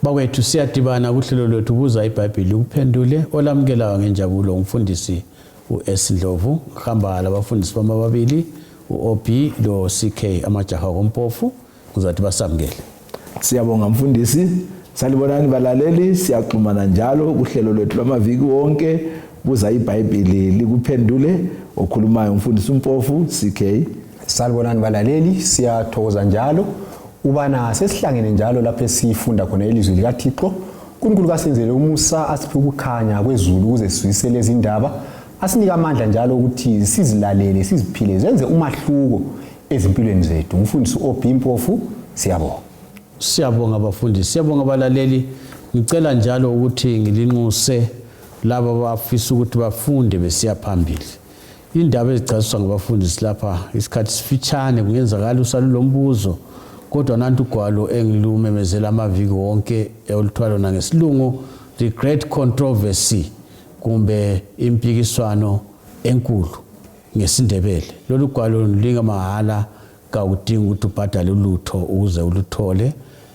Bakwethu, siyadibana kuhlelo lwethu Buza iBhayibhili Likuphendule. Olamukelayo ngenjabulo umfundisi u-S Ndlovu. Ngihamba labafundisi bami ababili, u-OB lo-CK, amajaha kompofu. Kuzathi basamukele. Siyabonga mfundisi. Salibonani balaleli, siyaxhumana njalo kuhlelo lwethu lwamaviki wonke Buza iBhayibhili Likuphendule. Okhulumayo umfundisi uMpofu CK. Salibonani balaleli, siyathokoza njalo ubana sesihlangene njalo lapho esifunda khona ilizwi likaThixo. uNkulunkulu kasenzele umusa, asiphe ukukhanya kwezulu ukuze sizwisise lezi ndaba, asinike amandla njalo ukuthi sizilalele, siziphile, zenze umahluko ezimpilweni zethu. Ngumfundisi uOB Mpofu, siyabonga. Siyabonga bafundisi, siyabonga balaleli. Ngicela njalo ukuthi ngilinxuse laba abafisa ukuthi bafunde besiya phambili. Indaba ezichasiswa ngabafundisi lapha isikhathi sifitshane, kungenzakala usalulombuzo, kodwa nantu ugwalo engilumemezela amaviki wonke oluthiwa lona ngesilungu The Great Controversy kumbe impikiswano enkulu ngesiNdebele. Lolu gwalo lulinga mahala, kawudingi ukuthi ubhadale ulutho ukuze uluthole.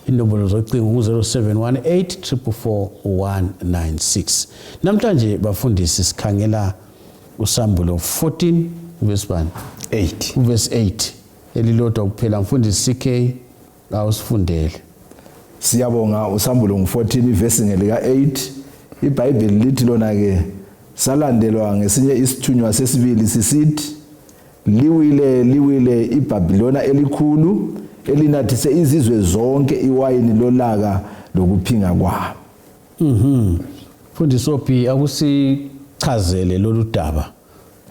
Inombolo zocingo ngu-0718 444 196. Namhlanje bafundisi sikhangela uSambulo 14 verse 1 8. Verse 8 elilodwa kuphela. Mfundisi CK, awusifundele. Siyabonga. Usambulo ngu-14, ivesi ngelika 8. IBhayibheli lithi lona ke, salandelwa ngesinye isithunywa sesibili sisithi, liwile, liwile iBhabhilona elikhulu, elinathise izizwe zonke iwayini lolaka lokuphinga kwabo. Mfundisi OB, akusichazele lolu daba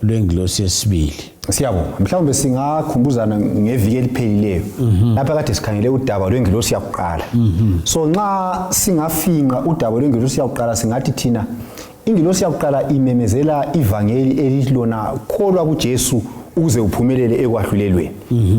lwengilosi yesibili. Siyabonga. Mhlawumbe singakhumbuzana ngeviki eliphelileyo lapha kade sikhangele udaba lwengilosi yakuqala. So nxa singafinqa udaba lwengilosi yakuqala, singathi thina ingilosi yakuqala imemezela ivangeli elithi lona kholwa kuJesu ukuze uphumelele ekwahlulelweni.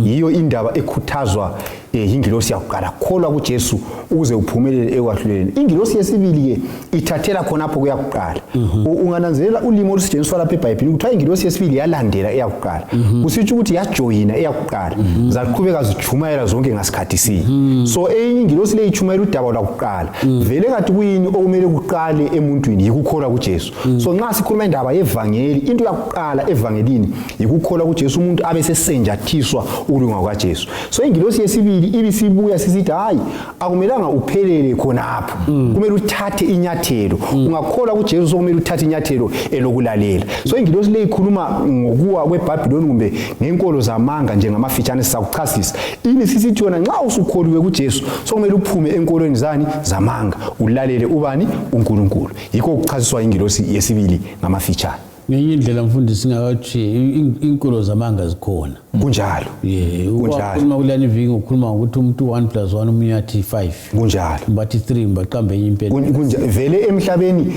Yiyo indaba ekhuthazwa yingilosi yakuqala, kholwa kuJesu ukuze uphumelele ekwahlulelweni. Ingilosi yesibili ke ithathela khonapho kuyakuqala. Ungananzelela ulimi olusetshenziswa lapha eBhayibhilini, kuthiwa ingilosi yesibili yalandela eyakuqala, kusitsho ukuthi yajoyina eyakuqala, zaqhubeka zichumayela zonke ngasikhathi sinye. So eyinye ingilosi le ichumayela udaba lwakuqala. Vele kathi kuyini okumele kuqale emuntwini? Yikukholwa kuJesu. So nxa sikhuluma indaba yevangeli, into yakuqala evangelini yikukholwa kuJesu, umuntu abe sesenjathiswa ukulunga kukaJesu. So ingilosi yesibili ibisibuya sisithi hayi, akumelanga uphelele khonapho, kumele uthathe inyathelo. Ungakholwa kuJesu, sokumele uthathe inyathelo elokulalela. So ingilosi le ikhuluma ngokuwa kweBhabhiloni kumbe ngenkolo zamanga njengamafitshane, sizakuchasisa ini. Sisithi yona nxa usukholiwe kuJesu, sokumele uphume enkolweni zani zamanga, ulalele ubani? UNkulunkulu. Yikho ukuchasiswa ingilosi yesibili ngamafitshane. Ngenye indlela mfundisi, ngakathi inkolo zamanga zikhona. Kunjalo. Ye. Kunjalo. Ukhuluma kulani iviki, ukhuluma ngokuthi umuntu 1 plus 1, omunye athi 5, bathi 3, baqambe enye impendulo. Vele emhlabeni,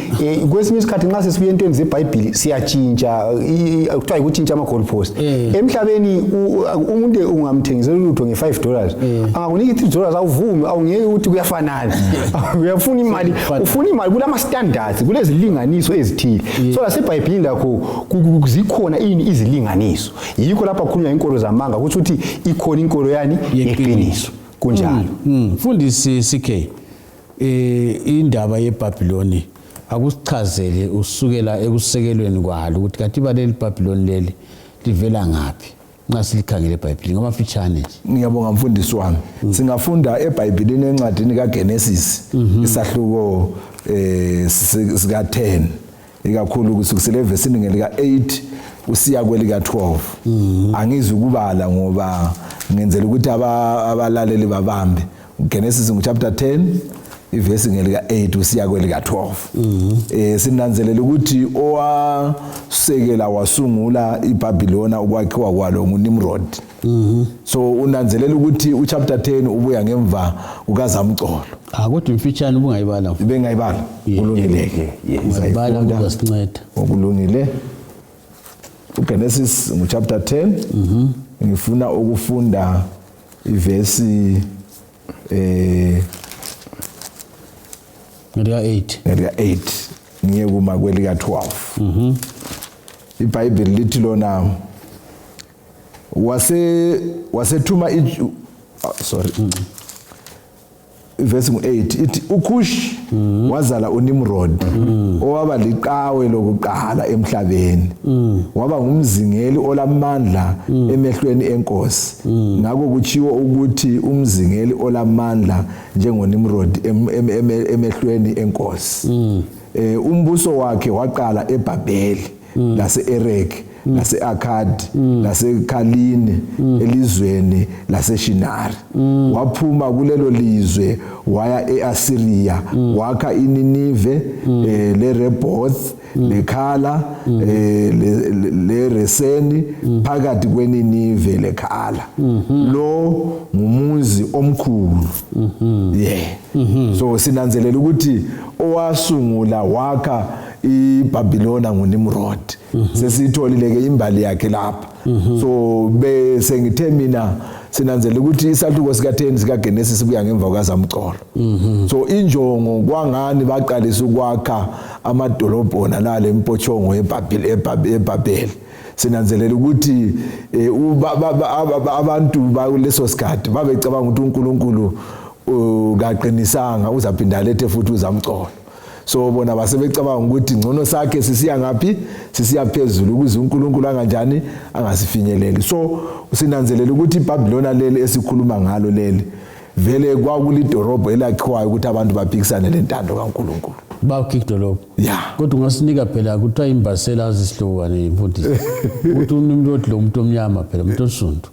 kwesinye isikhathi nxa sesibuya entweni zeBhayibhili siyatshintsha, kuthiwa yikutshintsha ama-goal post. Emhlabeni umuntu ungamthengisela ulutho nge-$5, angakunika i-$3, awuvumi, awungeke ukuthi kuyafanana. Uyafuna imali, ufuna imali. Kulama-standards, kulezilinganiso ezithile. So lasebhayibhilini lakho zikhona ini izilinganiso. Yikho lapha kukhulunywa inkolo zamanga, kutsho ukuthi ikhona inkolo yani? Yeqiniso. Kunjalo. Mfundisi CK, indaba yeBhabhiloni akusichazele usukela ekusekelweni kwalo ukuthi kanti iba leli Bhabhiloni leli livela ngaphi nxa silikhangele eBhayibhilini ngamafitshane nje. Ngiyabonga mfundisi wami. Singafunda eBhayibhilini encwadini kaGenesis, isahluko sika 10, ikakhulu kusukisela evesini ngelika 8 usiya kwelika 12. Angizwi ukubala ngoba ngenzela ukuthi abalaleli babambe. Genesis ngu-chapter 10, ivesi ngelika 8 usiya kwelika 12. Sinanzelela ukuthi owasekela wasungula iBhabhilona, ukwakhiwa kwalo, nguNimrod. So unanzelela ukuthi uchapter 10 ubuya ngemva kukazamcolo. Ah, kodwa imfitshane ubungayibala. Bengayibala. Kulungile-ke. Ungayibala, kuzasinceda. Okulungile, uGenesis nguchapter 10. Ngifuna ukufunda ivesi ngelika 8. Ngelika 8 ngiye kuma kwelika 12. IBhayibheli lithi lona wase wasethuma, ah, sorry. Verse 8 ithi uKush wazala uNimrod owaba liqhawe lokuqala emhlabeni, waba ngumzingeli olamandla emehlweni enkosi. Ngakho kutshiwo ukuthi umzingeli olamandla njengoNimrod emehlweni enkosi. Umbuso wakhe waqala eBhabheli lase-Erek lase-Akkad laseKaline elizweni laseShinari. Waphuma kulelo lizwe waya eAssyria, wakha iNinive, leReboth, leKhala, leReseni phakathi kweNinive leKhala. Lo ngumuzi omkhulu. Yeah, so sinanzelela ukuthi owasungula wakha iBabylona nguNimrod. Sesitholile ke imbali yakhe lapha. So bese ngithe mina sinanzelela ukuthi isahluko sika-10 sikaGenesis sibuya ngemva kukazamcolo. So injongo kwangani baqalisa ukwakha amadolobho nalale empochongo eBhabheli, sinanzelela ukuthi abantu bakuleso sikhathi babecabanga ukuthi uNkulunkulu kaqinisanga, uzaphinda alethe futhi uzamcolo. So bona basebecabanga ukuthi ngcono sakhe sisiya ngaphi, sisiya phezulu, ukuze uNkulunkulu anganjani, angasifinyeleli. So sinanzelela ukuthi iBhabhilona leli esikhuluma ngalo leli vele kwakulidorobho elakhiwayo ukuthi abantu baphikisane lentando kaNkulunkulu. Bakho idolobho. Ya. Kodwa ungasinika phela, kuthiwa imbasela azisihlokwane, mfundisi, ukuthi uNimrod lo umuntu omnyama phela, umuntu osundu.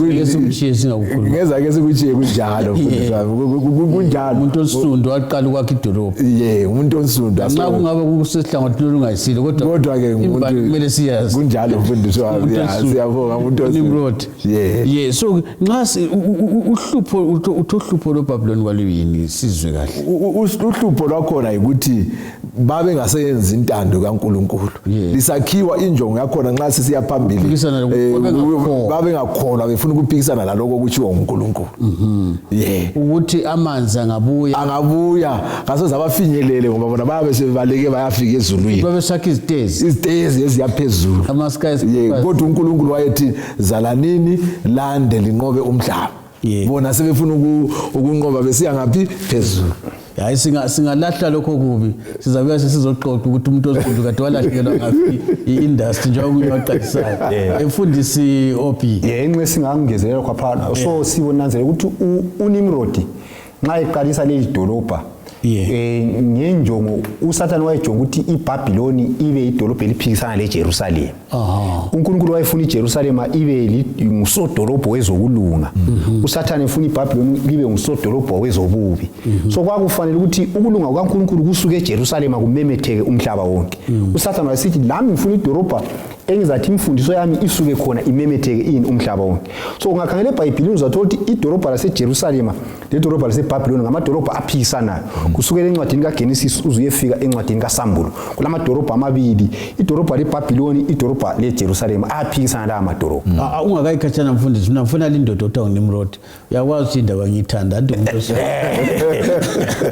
Ngeke sikushiye singakukhuluma. Ngezake sikutshiye kunjalo, mfundisi wami. Kunjalo. Umuntu osundu waqala ukwakha idolobho. Ye, umuntu onsundu. Nxa kungabe kusesihlangothini olungayisilo, kodwa kodwa ke imbali kumele siyazi. Kunjalo, mfundisi wami. Umuntu Ya, onsundu. Siyabonga, umuntu onsundu. Nimrod. Yeah. Yeah, so nxa uhlupho uthi uhlupho lweBhabhiloni kwaluyini, sizwe kahle? Uhlupho lwakhona ukuthi babe ngaseyenza intando kaNkuluNkulu. Lisakhiwa injongo yakhona nxa sisiya phambili. Ukuphikisana babengakholwa. Babengakholwa, befuna ukuphikisana laloko okutshiwo nguNkulunkulu. Yeah. Ukuthi amanzi angabuya. Angabuya ngasoze abafinyelele, ngoba bona bayabe sebebaleke bayafika ezulwini. Babesakha izitezi. Izitezi eziyaphezulu. Ama-skyscrapers. Yeah, kodwa uNkulunkulu wayethi zalanini lande linqobe umhlaba. Bona sebefuna ukunqoba besiya ngaphi, phezulu. Hayi, singalahla lokho kubi, sizabuya sesizoxoxa ukuthi umuntu osundu kade walahlekelwa ngaphi i-industry njengoba omunye waqalisayo. Emfundisi OB. Ye, inxe singangezelela khwaphana. So sibonanzela ukuthi uNimrod nxa eqalisa leli dolobha, ngenjongo uSathane wayejonga ukuthi iBhabhiloni ibe idolobho eliphikisana leJerusalem. UNkulunkulu wayefuna iJerusalema ibe ngusodolobho wezokulunga, uSathane efuna iBhabhiloni libe ngusodolobho wezobubi. So kwakufanele ukuthi ukulunga kukaNkulunkulu kusuke eJerusalema kumemetheke umhlaba wonke. USathane wayesithi lami ngifuna idolobha engizathi imfundiso yami isuke khona imemetheke ini umhlaba wonke. So ungakhangela eBhayibhilini uzathola ukuthi idolobha laseJerusalema ledolobha laseBhabhiloni ngamadolobha aphikisanayo, kusukela encwadini kaGenesis uze uyefika encwadini kaSambulo. Kulamadolobha amabili, idolobha leBhabhiloni, idolobha leJerusalema, aphikisana lawa madolobha. Ungakayikhatshana mfundisi, mina ngifuna lindoda okuthiwa nguNimrod. Uyakwazi ukuthi indaba ngiyithanda anti umuntu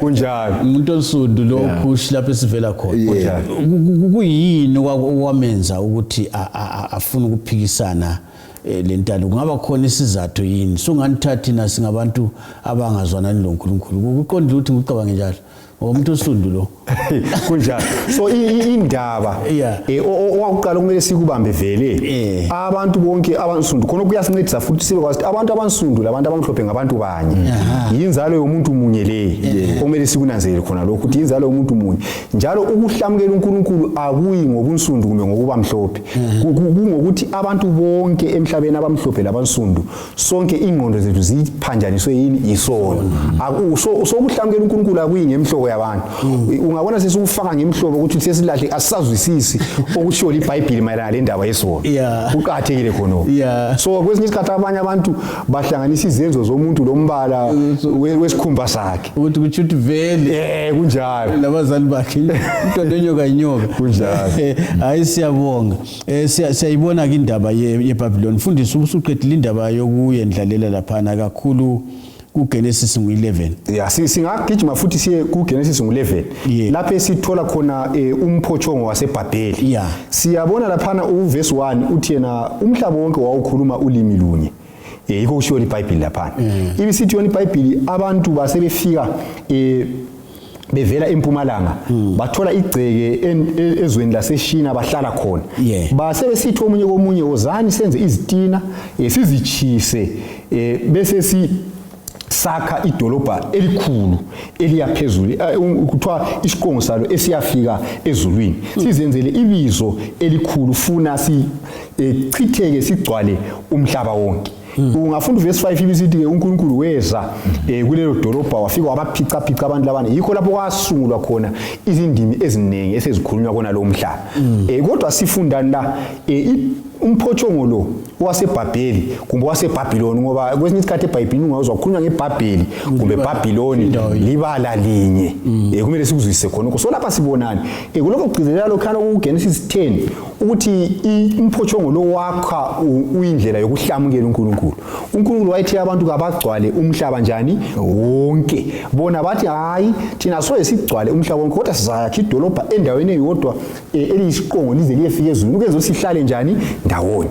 Kunjalo. Umuntu onsundu lo Kush lapho esivela khona. Kuyini okwamenza ukuthi afune ukuphikisana lentando? Kungaba khona isizathu yini? Sunganithatha thina singabantu abangazwanani lo Nkulunkulu. Kuqondile ukuthi ngikucabange njalo, ngoba umuntu osundu lo. Kunjalo. So indaba owakuqala kumele sikubambe vele, abantu bonke abansundu khona kuyasincedisa futhi sibekwazi ukuthi abantu abansundu labantu abamhlophe ngabantu banye, yinzalo yomuntu munye le. Okumele sikunanzelele khona lokhu, ukuthi yinzalo yomuntu munye, njalo ukuhlamukela uNkulunkulu akuyi ngobunsundu kumbe ngokuba mhlophe. Kungokuthi abantu bonke emhlabeni, abamhlophe labansundu, sonke ingqondo zethu ziphanjaniswe yini? Yisono. So ukuhlamukela uNkulunkulu akuyi ngemihlobo yabantu. Ungabona sesikufaka ngemihlobo ukuthi sesilahle, asisazwisisi okushiwo liBhayibhili mayelana le ndaba yesono. Kuqakathekile khonokho. So kwesinye isikhathi abanye abantu bahlanganisa izenzo zomuntu lombala wesikhumba sakhe, ukuthi kutsho ukuthi vele kunjalo. Labazali bakhe, intondo enyoka inyoka. Kunjalo. Hayi, siyabonga. Siyayibona ke indaba yeBabylon. Mfundisi, usuqedile indaba yokuyendlalela laphana kakhulu kuGenesis ngu-11. Ya, singagijima futhi siye kuGenesis ngu-11, lapho esithola khona umphotshongo waseBhabheli. Siyabona laphana uvesi 1 uthi yena umhlaba wonke wawukhuluma ulimi lunye. Yikho kushiwo iBhayibheli laphana. Ibisithi yona iBhayibheli abantu basebefika bevela empumalanga, bathola igceke ezweni laseShina, bahlala khona. Base besithi omunye komunye, wozani senze izitina, sizichise, bese si sakha idolobha elikhulu eliya phezulu, kuthiwa isiqongo salo esiyafika ezulwini, sizenzele ibizo elikhulu, funa sichitheke sigcwale umhlaba wonke. Ungafunda uvesi 5, ibisithi ke uNkulunkulu weza kulelo dolobha, wafika wabaphica-phica abantu labana. Yikho lapho kwasungulwa khona izindimi eziningi esezikhulunywa kona lo mhlaba. Kodwa sifundani la? Umphotshongo lo waseBhabheli kumbe waseBhabhiloni, ngoba kwesinye isikhathi eBhayibhelini ungawuzwa kukhulunywa ngeBhabheli kumbe Bhabhiloni, libala linye. Kumele sikuzwisise khonokho. So lapha sibonani? Kulokho kugcizelela lokhana kuGenesis 10 ukuthi umphotshongo lo wakha uyindlela yokuhlamukela uNkulunkulu. uNkulunkulu wayethe abantu kabagcwale umhlaba njani wonke, bona bathi hayi, thina soye sigcwale umhlaba wonke, kodwa sizayakha idolobha endaweni eyodwa, eliyisiqongo lize liyefika ezulwini, ukwenza ukuthi sihlale njani ndawonye.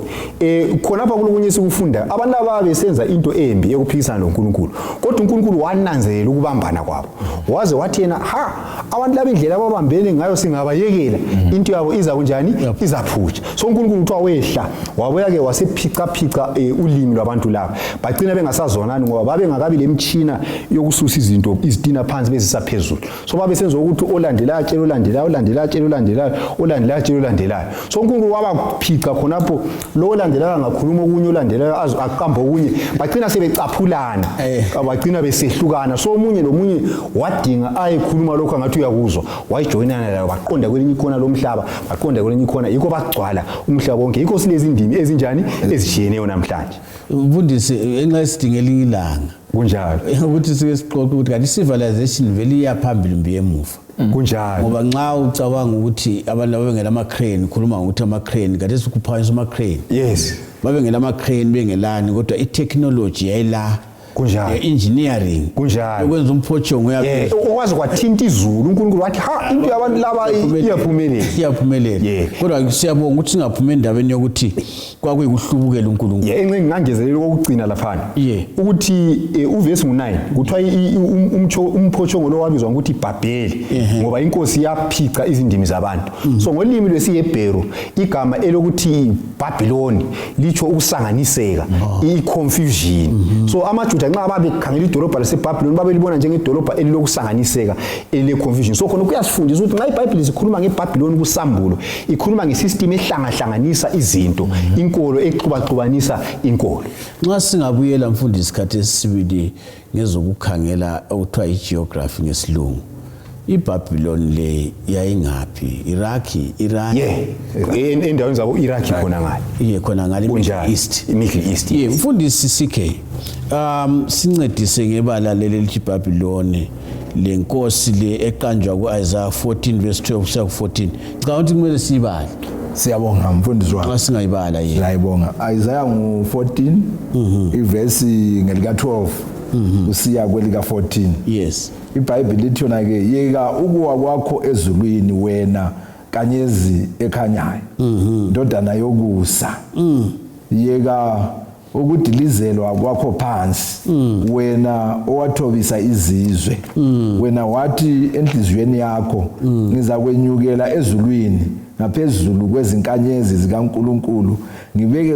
Khonapha kulokunye esikufunda, abantu laba besenza into embi ekuphikisana loNkulunkulu, kodwa uNkulunkulu wananzelela ukubambana kwabo, waze wathi yena, ha, abantu laba indlela ababambene ngayo singabayekela, into yabo iza kunjani? Izaphutsha. So uNkulunkulu kuthiwa wehla wabuya-ke wasephicaphica ulimi lwabantu laba, bagcina bengasazwanani ngoba babengakabi lemtshina yokususa izinto, izitina phansi bezisa phezulu. So babesenza ukuthi olandelayo atshele olandelayo, olandelayo atshele olandelayo, olandelayo atshele olandelayo. So uNkulunkulu wabaphica khonapho, lo olandelayo angakhuluma okunye, olandelayo aqamba okunye, bagcina sebecaphulana, bagcina besehlukana. So omunye lomunye wadinga ayekhuluma lokhu angathi uyakuzwa, wayijoyinana layo, baqonda kwelinye ikhona lomhlaba, baqonda kwelinye ikhona, yikho bagcwala umhlaba wonke, yikho silezi ndimi ezinjani ezitshiyeneyo namhlanje. Mfundisi, enxa esidinga elinye ilanga Kunjalo. Ukuthi sike sixoxe ukuthi kanti i-civilization vele iya phambili mbi emuva. Kunjalo. Ngoba nxa ucabanga ukuthi abantu babengela ama-crane, khuluma ngokuthi ama-crane kade sikuphakanyiswa ama-crane, babengela ama-crane, bengelani, kodwa i-technology yayila. Kunjalo. Engineering. Kunjalo. Yokwenza umphotshongo. Okwaze kwathinta izulu, uNkulunkulu wathi, ha, into yabantu laba iyaphumelela. Iyaphumelela. Kodwa siyabonga ukuthi singaphumi endabeni yokuthi kwakuyikuhlubukela uNkulunkulu. Enxe ngingangezelela okokugcina laphana, ukuthi uvesi ngu-9 kuthiwa umphotshongo lo wabizwa ngokuthi iBhabheli ngoba inkosi yaphica izindimi zabantu. So ngolimi lwesiHebheru igama elokuthi Babyloni litsho ukusanganiseka, i-confusion. So amaJuda nxa babekhangela idolobha laseBhabhiloni babelibona njengedolobha elilokusanganiseka, elile-confusion. So khona kuyasifundisa ukuthi nxa iBhayibhili sikhuluma ngeBhabhiloni kuSambulo, ikhuluma ngesystem ehlangahlanganisa izinto, inkolo exubaxubanisa inkolo. Nxa singabuyela, mfundisi, isikhathi esibili ngezokukhangela okuthiwa i-geography ngesilungu, iBhabhiloni le yayingaphi? Iraki, Iran? Yeah, endaweni zabo Iraki khona ngale. Iye, khona ngale. Kunjalo. East. Middle East. Ye, mfundisi CK, sincedise ngebala leli elithi Babylon, lenkosi le eqanjwa ku-Isaiah 14 verse 12 kusiya ku-14. Ngicabanga ukuthi kumele siyibale. Siyabonga, mfundisi wami. Nxa singayibala, ye. Siyayibonga. Isaiah ngu-14, ivesi ngelika 12 kusiya kwelika 14. IBhayibheli lithi yona ke, yeka ukuwa kwakho ezulwini, wena kanyezi ekhanyayo, ndodana yokusa! Yeka ukudilizelwa kwakho phansi, wena owathobisa izizwe! Wena wathi enhliziyweni yakho, ngizakwenyukela ezulwini ngaphezulu kwezinkanyezi zikaNkulunkulu, ngibeke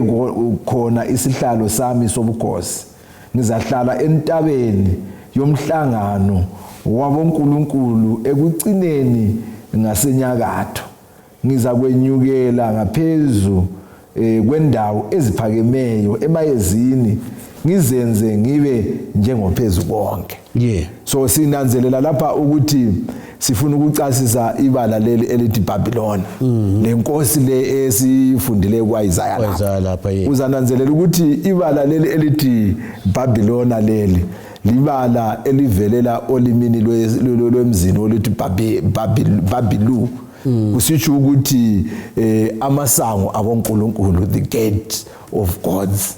khona isihlalo sami sobukhosi, ngizahlala entabeni yomhlangano wabonkulunkulu ekucineni ngasenyakatho, ngizakwenyukela ngaphezu kwendawo eziphakemeyo emayezini, ngizenze ngibe njengophezu konke. So sinanzelela lapha ukuthi sifuna ukucasisa ibala leli elithi Babylon, lenkosi le esifundile kwaIsaya lapha. Isaiah lapha, ye. Uzananzelela ukuthi ibala leli elithi Babylona leli libala elivelela olimini lwemzini oluthi Babilu, kusitsho ukuthi amasango abonkulunkulu, the gate of gods.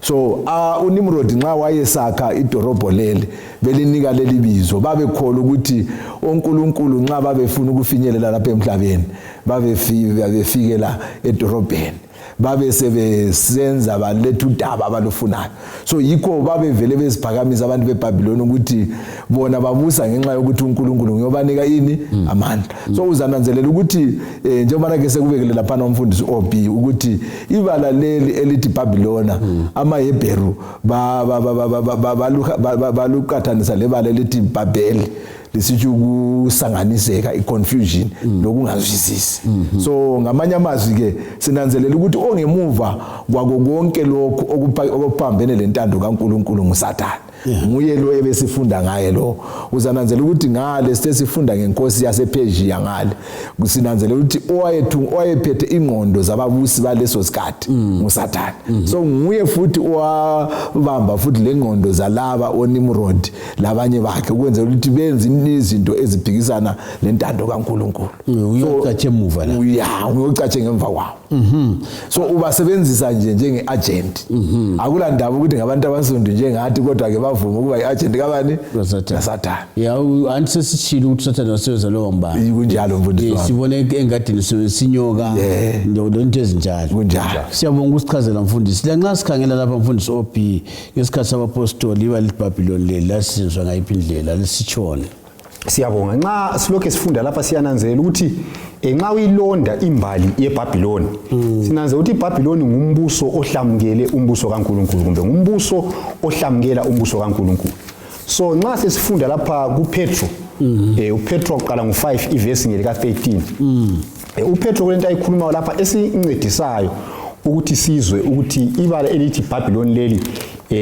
So uNimrod nxa wayesakha idorobho leli, belinika leli bizo, babekholwa ukuthi onkulunkulu nxa babefuna ukufinyelela lapha emhlabeni babefikela edorobheni. Babe sebesenza baletha udaba abalufunayo. So yikho babevele beziphakamisa abantu beBhabhiloni ukuthi bona babusa ngenxa yokuthi uNkulunkulu ngiyobanika ini amandla. So uzananzelela ukuthi njengoba ke sekubekele laphana umfundisi OB ukuthi ibala leli elithi Babylona amaHebheru baluqathanisa lebala elithi Babel, lisitsho ukusanganiseka, i-confusion lokungazwisisi. So ngamanye amazwi ke sinanzelela ukuthi ongemuva kwako konke lokhu okuphambene lentando kaNkuluNkulu nguSathane. Nguye lo ebesifunda ngaye lo. Uzananzela ukuthi ngale sesifunda ngenkosi yasePersia, ngale sinanzela ukuthi owayephethe ingqondo zababusi baleso sikhathi nguSathane. So nguye futhi owabamba futhi lengqondo zalaba oNimrod labanye bakhe ukwenzela ukuthi benze izinto eziphikisana lentando kaNkuluNkulu. Uyocatshe emuva la. Ya, uyocatshe ngemva kwawo. So ubasebenzisa nje njenge-agent. Akula ndaba ukuthi ngabantu abasundu njengathi, kodwa ke bavuma ukuba i-agent kabani? KaSathane. KaSathane. Ya, anti sesitshilo ukuthi uSathane wasebenza lowo mbani. Kunjalo, mfundisi wami. Sibone engadini sebenzisa inyoka lento ezinjalo. Kunjalo. Siyabonga ukusichazela, mfundisi. Lanxa sikhangela lapha, mfundisi OB, ngesikhathi sabapostoli iba lithi Babylon leli lasetshenziswa ngayiphi indlela, lisitshone? Siyabonga. Nxa silokhu sifunda lapha siyananzelela ukuthi nxa uyilonda imbali yeBhabhiloni, sinanzelela ukuthi iBhabhiloni ngumbuso ohlamukele umbuso kaNkulunkulu, kumbe ngumbuso ohlamukela umbuso kaNkulunkulu. So nxa sesifunda lapha kuPetro, uPetro uqala ngo-5 ivesi ngelika 13, uPetro kulento ayikhulumayo lapha esincedisayo ukuthi sizwe ukuthi ibala elithi Babylon leli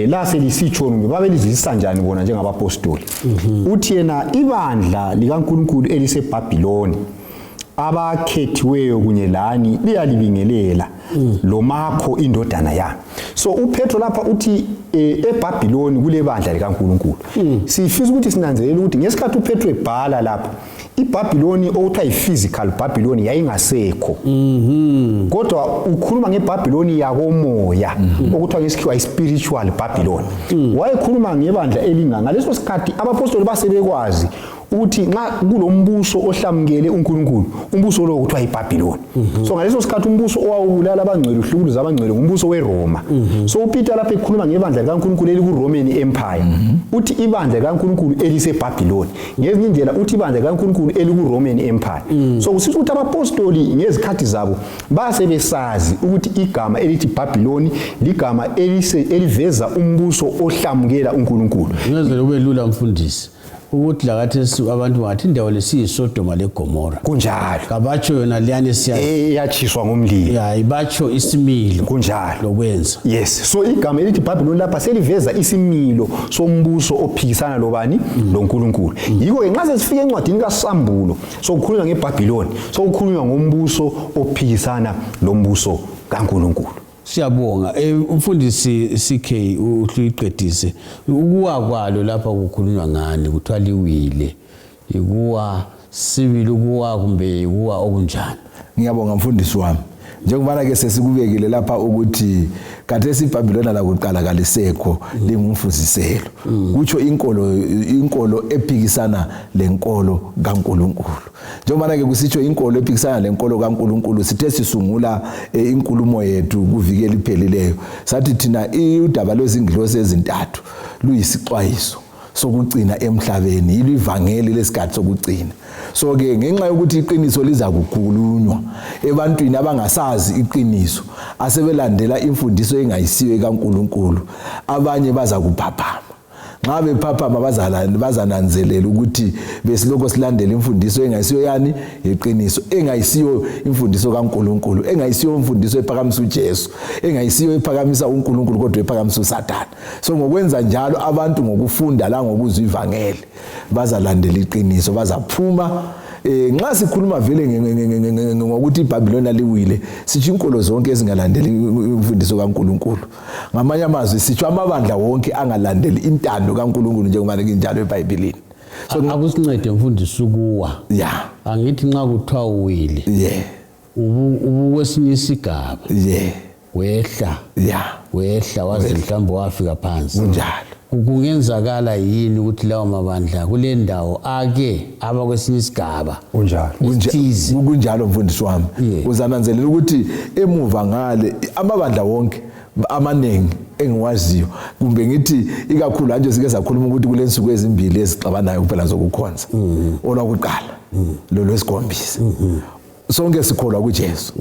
la selisitsho kumbe babelizwisisa njani bona njengabapostoli. Uthi yena, ibandla likaNkulunkulu eliseBhabhiloni, abakhethiweyo kunye lani, liyalibingelela, loMakho indodana yami. So uPetro lapha uthi eBhabhiloni kulebandla likaNkulunkulu. Sifisa ukuthi sinanzelele ukuthi ngesikhathi uPetro ebhala lapha, iBhabhiloni okuthiwa yi-physical Babylon yayingasekho, kodwa ukhuluma ngeBhabhiloni yakomoya, okuthiwa ngesikhiwa i-spiritual Babylon. Wayekhuluma ngebandla elinga ngaleso sikhathi abapostoli basebekwazi ukuthi nxa kulombuso ohlamukele uNkulunkulu, umbuso lo kuthiwa iBhabhiloni. So ngaleso sikhathi umbuso owawubulala abangcwele, uhlukuluza abangcwele, ngumbuso weRoma. So uPeter lapha ekhuluma ngebandla likaNkulunkulu eliku-Roman Empire, uthi ibandla likaNkulunkulu eliseBhabhiloni. Ngezinye indlela uthi ibandla likaNkulunkulu eliku-Roman Empire. So kusitsho ukuthi abapostoli ngezikhathi zabo basebesazi ukuthi igama elithi Babylon ligama eliveza umbuso ohlamukela uNkulunkulu. Ngezele kube lula, mfundisi, ukuthi lakathi abantu bangathi indawo lesiyiSodoma leGomora. Kunjalo. Kabatsho yona leyani esiyazi Eyatshiswa ngomlilo. Ya, ibatsho isimilo Kunjalo. lokwenza. Yes, so igama elithi Babylon lapha seliveza isimilo sombuso ophikisana lobani? LoNkulunkulu. Yikho-ke nxa sesifika encwadini kaSambulo sokukhulunywa ngeBhabhiloni, sokukhulunywa ngombuso ophikisana lombuso kaNkulunkulu. Siyabonga. Umfundisi CK, uhluyiqedise ukuwa kwalo lapha, kukhulunywa ngani? Kuthiwa liwile, ikuwa sibili ukuwa kumbe ikuwa okunjani? Ngiyabonga, mfundisi wami. Njengobana ke sesikubekile lapha ukuthi khathesi iBhabhilona lakuqala kalisekho, lingumfuziselo, kutsho inkolo ephikisana lenkolo kaNkulunkulu. Njengobana ke kusitsho inkolo ephikisana lenkolo kaNkulunkulu, sithe sisungula inkulumo yethu kuviki eliphelileyo sathi thina udaba lwezingilosi ezintathu luyisixwayiso sokugcina emhlabeni, yilo ivangeli lesikhathi sokugcina. So ke ngenxa yokuthi iqiniso liza kukhulunywa ebantwini abangasazi iqiniso, asebelandela imfundiso engayisiyo kaNkulunkulu, abanye baza kuphaphama. Nxa bephaphama bazananzelela ukuthi besilokho silandela imfundiso engayisiyo yani iqiniso, engayisiyo imfundiso kaNkulunkulu, engayisiyo imfundiso ephakamisa uJesu, engayisiyo ephakamisa uNkulunkulu, kodwa ephakamisa uSathane. So ngokwenza njalo abantu, ngokufunda la ngokuzwa ivangeli, bazalandela iqiniso, bazaphuma. Nxa sikhuluma vele ngokuthi iBhabhiloni liwile, sitsho inkolo zonke ezingalandeli imfundiso kaNkulunkulu. Ngamanye amazwi sitsho amabandla wonke angalandeli intando kaNkulunkulu njengoba kunjalo eBhayibhelini. So akusincede, mfundisi, ukuwa. Angithi nxa kuthiwa uwile, ubukwesinye isigaba, wehla, wehla waze mhlawumbe wafika phansi. Kunjalo. Kungenzakala yini ukuthi lawo mabandla kule ndawo ake aba kwesinye isigaba? Kunjalo. Esithize. Kunjalo mfundisi wami. Uzananzelela ukuthi emuva ngale amabandla wonke amaningi engiwaziyo, kumbe ngithi ikakhulu anje sike sakhuluma ukuthi kulensuku ezimbili ezixabanayo kuphela zokukhonza, olwakuqala lolwesikhombisa. Sonke sikholwa kuJesu,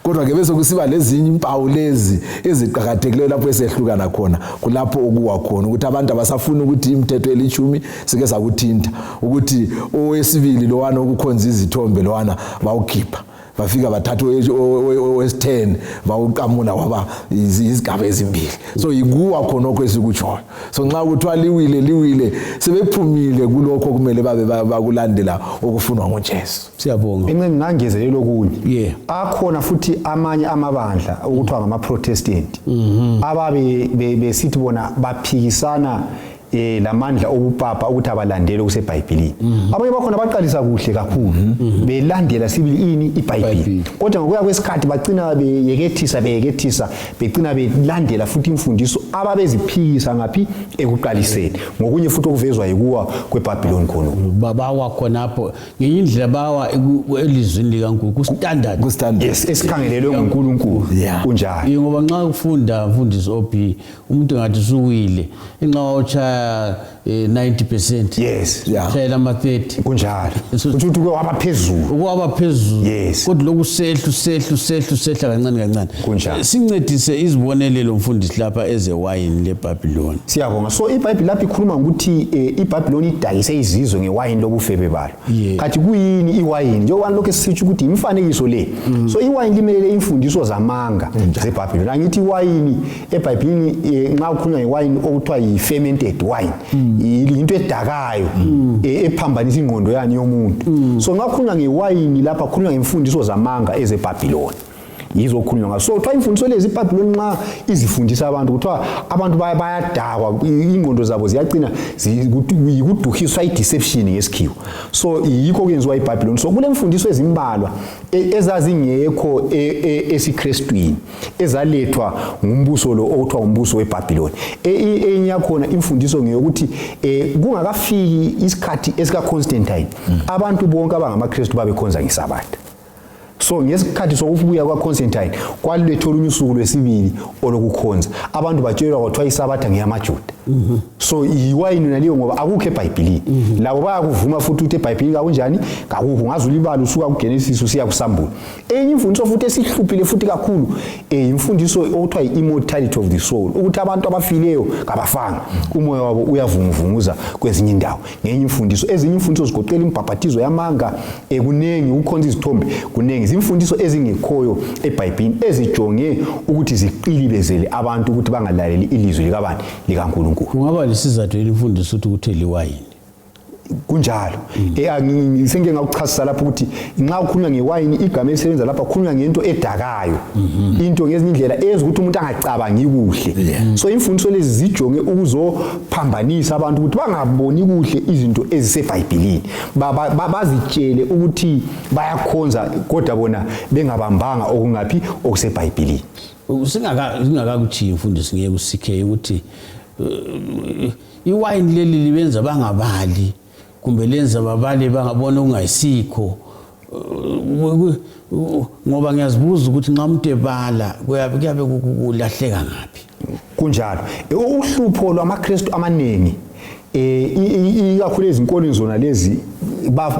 kodwa ke bese kusiba lezinye impawu lezi eziqakathekileyo lapho esehlukana khona, kulapho okuwa khona ukuthi abantu abasafuni ukuthi imithetho elitshumi sike sakuthinta, ukuthi owesibili lowana okukhonza izithombe lowana bawukhipha, bafika bathatha owesi-10 bawuqamula waba izigaba ezimbili. So yikuwa khonokho esikutshoyo. So nxa kuthiwa liwile, liwile, sebephumile kulokho okumele babe bakulandela okufunwa nguJesu. Siyabonga. Enye ngingangezelela okunye. Akhona futhi amanye amabandla okuthiwa ngama-Protestant ababe besithi bona baphikisana lamandla obupapa ukuthi abalandele okuseBhayibhelini. Abanye bakhona baqalisa kuhle kakhulu, belandela sibili ini iBhayibheli, kodwa ngokuya kwesikhathi bagcina beyekethisa, beyekethisa, begcina belandela futhi imfundiso ababeziphikisa ngaphi ekuqaliseni. Ngokunye futhi okuvezwa yikuwa kweBhabhiloni khona. Bawa khonapho ngenye indlela, bawa elizwini likaNkulunkulu, ku-standard. Ku-standard. Yes, esikhangelelwe nguNkulunkulu. Kunjalo. Ngoba nxa ufunda, mfundisi OB, umuntu ngathi usuwile inxa utshaya 90%, ushayela ama-30. Kunjalo. Kuthi uke waba phezulu. Ukwaba phezulu. Kodwa lokhu sehla, usehla, usehla, usehla kancane kancane. Kunjalo. Sincedise izibonelelo, mfundisi, lapha ezewayini leBhabhiloni. Siyabonga. So iBhayibheli lapho ikhuluma ngokuthi iBhabhiloni idakise izizwe ngewayini lobufebe balo. Kathi kuyini iwayini? Njengoba lokho esisitsho ukuthi imifanekiso le. So iwayini limelele imfundiso zamanga zeBhabhiloni. Angithi iwayini eBhayibhelini, nxa kukhulunywa ngewayini okuthiwa yi-fermented wine, yinto edakayo, ephambanisa ingqondo yani yomuntu. So nxa kukhulunywa ngewayini lapha, kukhulunywa ngemfundiso zamanga ezeBhabhiloni, yizo okukhulunywa ngazo. So kuthiwa imfundiso lezi iBhabhiloni nxa izifundisa abantu, kuthiwa abantu bayadakwa, ingqondo zabo ziyacina yikuduhiswa, i-deception ngesikhiwa. So yikho kuyenziwa iBhabhiloni. So kule mfundiso ezimbalwa ezazingekho esiKrestwini ezalethwa ngumbuso lo okuthiwa umbuso weBhabhiloni. Enye yakhona imfundiso ngeyokuthi kungakafiki isikhathi esikaConstantine, abantu bonke abangamaKristu babekhonza ngeSabatha. So ngesikhathi sokubuya kwaConstantine kwaletha olunye usuku lwesibili olokukhonza. Abantu batshelwa kwathiwa iSabatha ngeyamaJuda. So yiwayini naliyo, ngoba akukho eBhayibhelini. Labo bayakuvuma futhi ukuthi eBhayibhelini kakunjani, kakukho. Ungaze ulibale usuka kuGenesis usiya kuSambulo. Enye imfundiso futhi esihluphile futhi kakhulu, imfundiso okuthiwa yi-immortality of the soul, ukuthi abantu abafileyo kabafanga, umoya wabo uyavunguvunguza kwezinye indawo. Ngenye imfundiso. Ezinye imfundiso zigoqela imbhaphathizo yamanga, kunengi, ukukhonza izithombe, kunengi. Zimfundiso ezingekhoyo eBhayibhelini ezijonge ukuthi ziqilibezele abantu ukuthi bangalaleli ilizwi likabani, likaNkulunkulu. Kungaba lesizathu yini, mfundisi, ukuthi kuthe liwayini? Kunjalo. Sengike ngakuchasisa lapho ukuthi nxa kukhulunywa ngewayini, igama elisebenza lapha, kukhulunywa ngento edakayo, into ngezinye indlela eyenza ukuthi umuntu angacabangi kuhle. So imfundiso lezi zijonge ukuzophambanisa abantu ukuthi bangaboni kuhle izinto eziseBhayibhelini, bazitshele ukuthi bayakhonza kodwa bona bengabambanga okungaphi, okuseBhayibhelini. Singakakutshiyi, mfundisi, ngeke usikhe ukuthi iwayini leli libenza bangabali kumbe lenza babale bangabona okungayisikho, ngoba ngiyazibuza ukuthi nxa umuntu ebala kuyabe kulahleka ngaphi? Kunjalo. Uhlupho lwamaKristu amaningi, ikakhulu ezinkolweni zona lezi,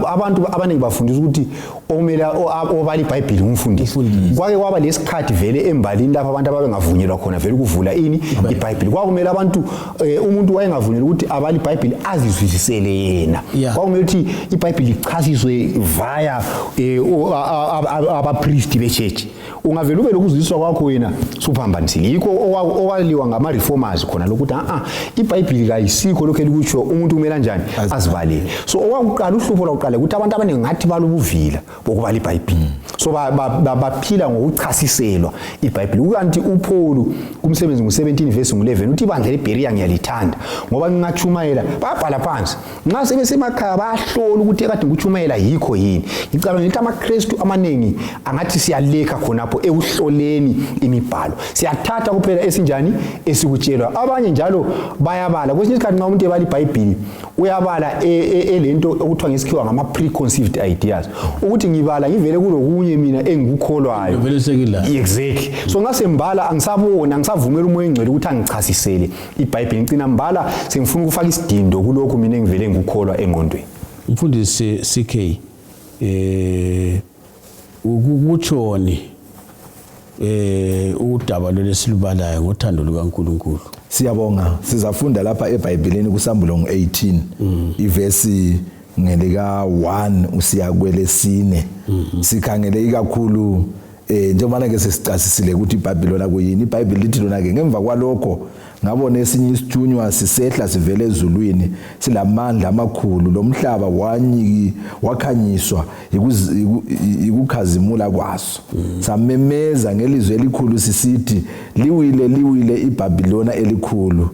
abantu abaningi bafundisa ukuthi okumele obala iBhayibheli ngumfundisi. Kwake kwaba lesikhathi vele embalini lapho abantu ababengavunyelwa khona vele ukuvula ini, iBhayibheli. Kwakumele abantu, umuntu wayengavunyelwa ukuthi abale iBhayibheli azizwisisele yena. Kwakumele ukuthi iBhayibheli lichasiswe via abapristi be-church. Ungavele ube lokuzwisiswa kwakho wena, suphambanisile. Yikho okwaliwa ngama-reformers khona lokuthi a-a, iBhayibhili kayisikho lokhu elikutsho, umuntu kumele anjani, azibalele. So okwakuqala uhlupho Uhlupho lwakuqala ukuthi abantu abaningi ngathi balobuvila bokubala iBhayibhili. So baphila ngokuchasiselwa iBhayibhili. Ukanti uPaul kumsebenzi ngu-17 verse ngu-11 uthi ibandla leBheriya ngiyalithanda ngoba ngingatshumayela bayabhala phansi. Nxa sebesemakhaya bayahlola ukuthi ekade ngikutshumayela yikho yini. Ngicabanga ukuthi amaKristu amaningi angathi siyalekha khonapho ekuhloleni imibhalo. Siyathatha kuphela esinjani esikutshelwa. Abanye njalo bayabala. Kwesinye isikhathi nxa umuntu ebala iBhayibhili uyabala elento okuthiwa ngesikhiwa ngama-preconceived ideas, ukuthi ngibala ngivele kulokunye mina engikukholwayo. Vele sekila. Exactly. So nxa sembala angisaboni, angisavumeli uMoya oNgcwele ukuthi angichasisele iBhayibhili. Ngicina mbala sengifuna ukufaka isidindo kulokhu mina engivele ngikukholwa engqondweni. Mfundisi CK, ukutshoni udaba lwelesilubalayo ngothando lukaNkulunkulu? Siyabonga. Sizafunda lapha eBhayibhelini kuSambulo ngu-18, ivesi ngelika 1 usiya kwelesine. Sikhangele ikakhulu njengoba ke sesicasisile ukuthi iBhayibheli lona kuyini. IBhayibheli lithi lona ke, ngemva kwalokho ngabona esinye isithunywa sisehla sivele ezulwini silamandla amakhulu, lomhlaba wanyiki wakhanyiswa yikukhazimula kwaso. Samemeza ngelizwi elikhulu sisithi, liwile, liwile iBhabhilona elikhulu,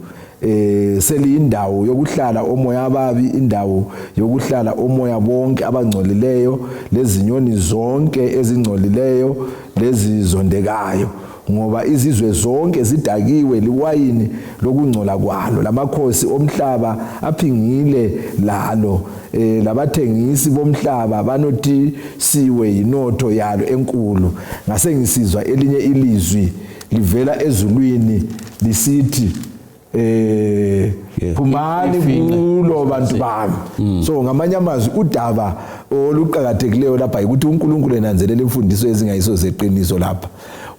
seliyindawo yokuhlala omoya ababi, indawo yokuhlala omoya bonke abangcolileyo, lezinyoni zonke ezingcolileyo lezizondekayo, ngoba izizwe zonke zidakiwe liwayini lokungcola kwalo. Lamakhosi omhlaba aphingile lalo, labathengisi bomhlaba banothisiwe yinotho yalo enkulu. Ngase ngisizwa elinye ilizwi livela ezulwini lisithi, phumani kulo bantu bami. So ngamanye amazwi, udaba oluqakathekileyo lapha yikuthi uNkulunkulu enanzelela imfundiso ezingayiso zeqiniso lapha,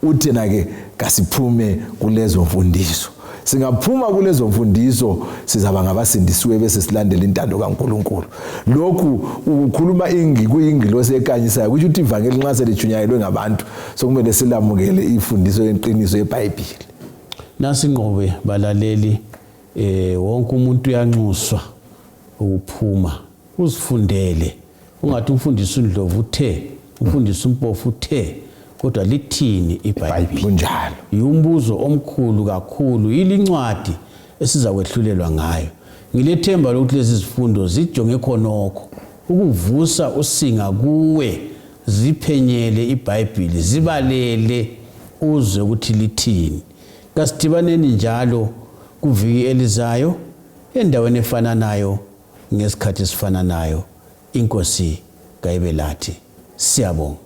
uthina ke kasiphume kulezo mfundiso. Singaphuma kulezo mfundiso sizaba ngabasindisiwe, bese silandela intando kaNkulunkulu. Lokhu ukukhuluma kuyingilosi ekanyisayo, kusho ukuthi ivangeli nxa selitshunyayelwe ngabantu sokumele silamukele ifundiso yeqiniso yeBhayibhili. Nasinqobe balaleli, wonke umuntu uyanxuswa ukuphuma uzifundele. Ungathi umfundisi uNdlovu uthe, umfundisi uMpofu uthe, kodwa lithini iBhayibheli? Kunjalo. Yumbuzo omkhulu kakhulu, ilincwadi esiza kwehlulelwa ngayo. Ngilethemba lokuthi lezi zifundo zijonge khonokho ukuvusa usinga kuwe, ziphenyele iBhayibhili, zibalele uzwe ukuthi lithini. Kasidibaneni njalo kuviki elizayo endaweni efananayo ngesikhathi esifananayo. Inkosi kayibe lathi. Siyabonga.